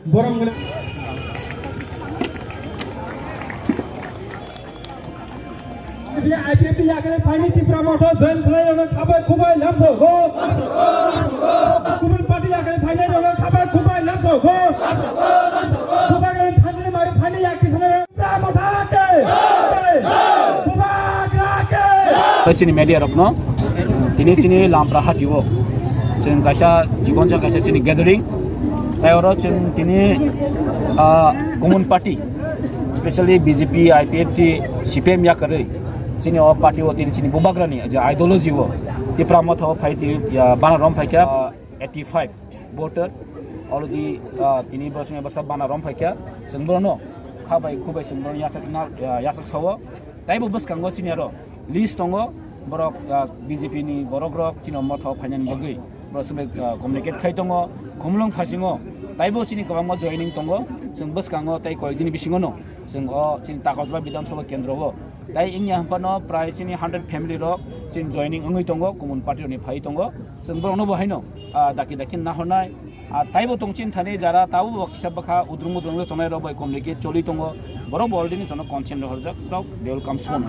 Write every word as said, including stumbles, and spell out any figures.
Borok mwnwi. I P F T yakni phaini Tipra Motha join khlai rokno khabai khubai lamso go. Kubun party yakni phaini rokno khabai khubai lamso go. Kubun party yakni phaini yakni Tipra Motha ke. Bubagra ke. Chini media rokno tini chini Lampra hatio chwng kaisa chikon sa kaisa chini gathering tai oro chwng tini ah, common party specially B J P, I P F T, C P M yakarwi chini o party o tini chini Bubagrani je ideology o Tipra Motha o phai tini ah, bana rom phaikha ah, eighty five voter already ah, tini bosong basa bana rom phaikha chwng borokno khabai khubai chwng borokno yachak na ah, yachak sao. Taibo bwskango chini aro list tongo, borok ah, B J P ni borok rok chini Motha o phainani bagwi borok chwng bai ah, communicate khai tongo. Khumulwng phasingo taibo chini kwbangma joining tongo, chwng bwskango tei koyekdini bisingo no chwng o chini Takarjala Bidhan Sabha Kendro o tai wngya hwnphano prai chini hundred family rok chini joining wngwi tongo, common party rokni phai tongo. Chwng borokno bo haino ah, daki daki nahornai. Ah, taibo tong chini thani jara tabo bo kisa bwkha udrung udrung le tongnai rok bai communicate choli tongo. Borok bo already jono consent rohorjak rok they will come soon.